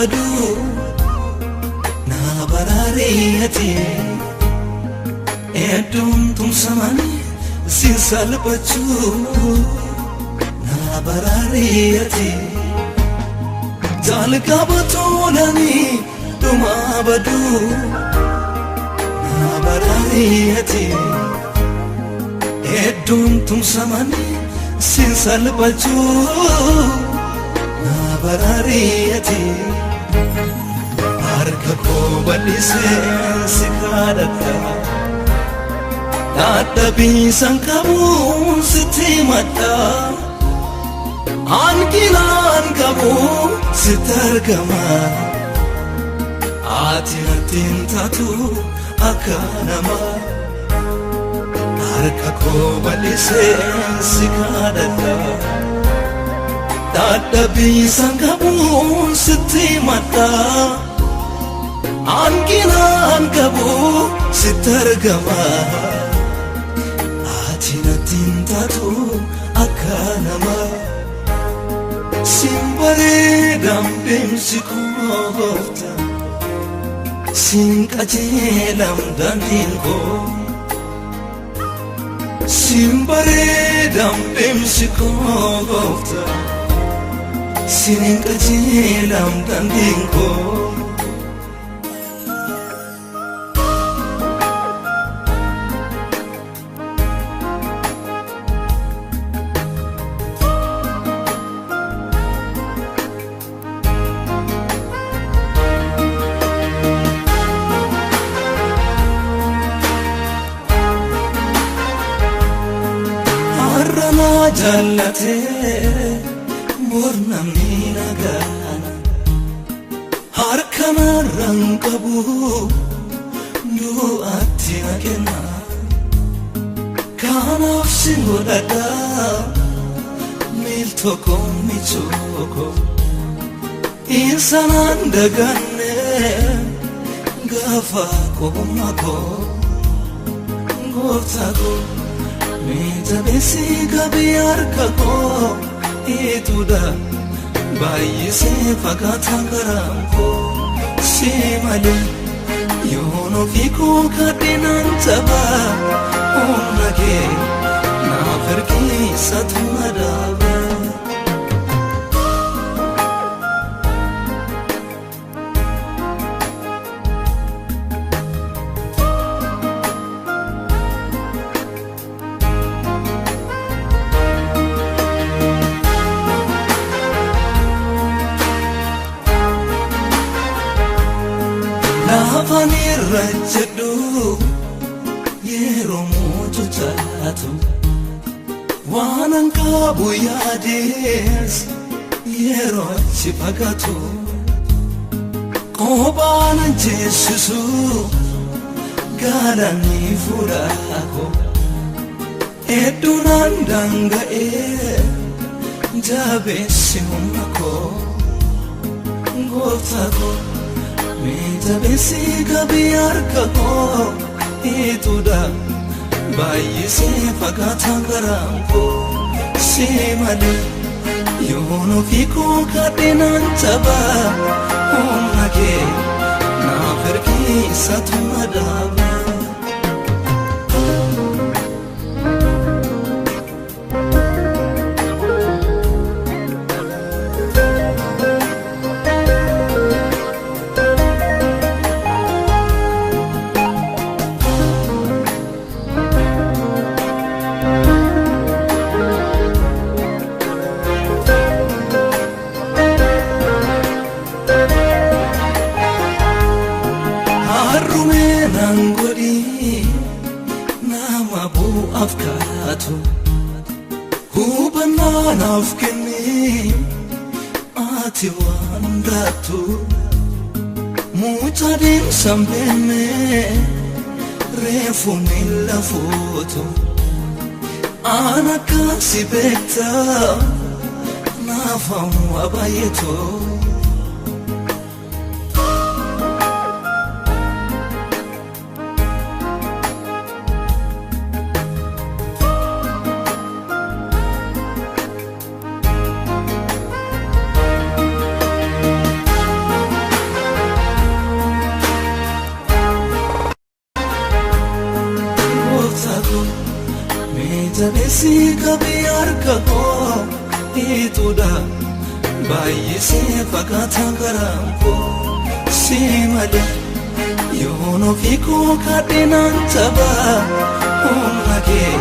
Baduu na baraariyate hedduun tumsamanii siin salphachuu na baraariyate jalqaba tolanii dhuma baduu na baraariyate hedduun tumsamanii siin salphachuu na baraariyate. Harka koo bal'isee si kadhadha, dadhabiisan qabuun sitti madda, hanqinaan qabu sitti argama. Ati natti hin taatu akka namaa. Harka koo bal'isee si kadhadha, dadhabiisan qabuun sitti madda, hanqinaan qabu sitti argama. Ati natti hin taatu akka namaa. Siin bareedam deemsi koo gooftaa, siin qajeelam daandiin koo. Siin bareedam deemsi koo gooftaa, siin qajeelam daandiin koo. Har'a na jaallatee bor namni nagaana, harka narraan qabu du'aatti na kenna. Kanaaf sin godhadha miiltoo koo, michuu koo, insanaan daganne gaafa qobummaa koo. Gooftaa koo, mee jabeessi qabii harka koo, ituudha baay'isee fagaataa garaan koo. Si malee yoon ofii koo kadhinaan taphaa, humna kee naaf ergiisatu madaaba. Laafaan irra jedhu yeroo mucucaatu, waan an qabu yaadees yeroo achi fagaatu, qophaan an jeessisu gaalanni fuudhaako hedduunaan daanga'ee jabeessi humna koo. Gooftaa koo, mee jabeessi qabii harka koo, ituudha baay'isee fagaataa garaan koo. Si malee yoon ofii koo kadhinaan taphaa, humna kee naaf ergiisatu madaaba. Harrumee naan godhi nama bu'aaf kaatu, hubannaa naaf kenni ati waan hundaattu. Mucaa deemsa hin beekne reefu miila fuutu, aan akkasi beekta naaf hawwa baay'eetu. Mee jabeessi qabii harka koo hiituudha baay'isee fakkaata garaan koo si malee yoon ofii koo kadhinaan taphaa humna kee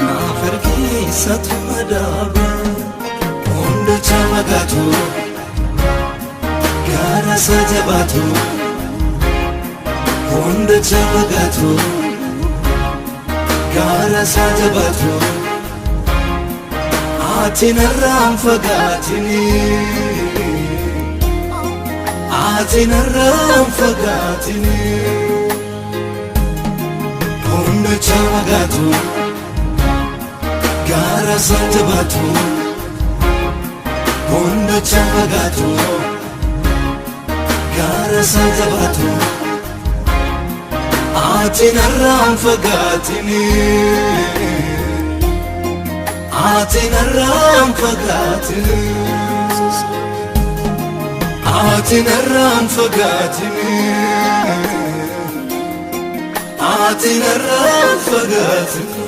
naaf ergiisatu madaaba. Hundacha fagaatu gaara isaa jabaatu hundacha fagaatu gaara isaa jabaatu ati narraan fagaatini ati narraan fagaatini hundacha fagaatu gaara isaa jabaatu hundacha fagaatu gaara isaa jabaatu ati narraan fagaatini ati narraan fagaatini ati narraan fagaatini ati narraan fagaatini.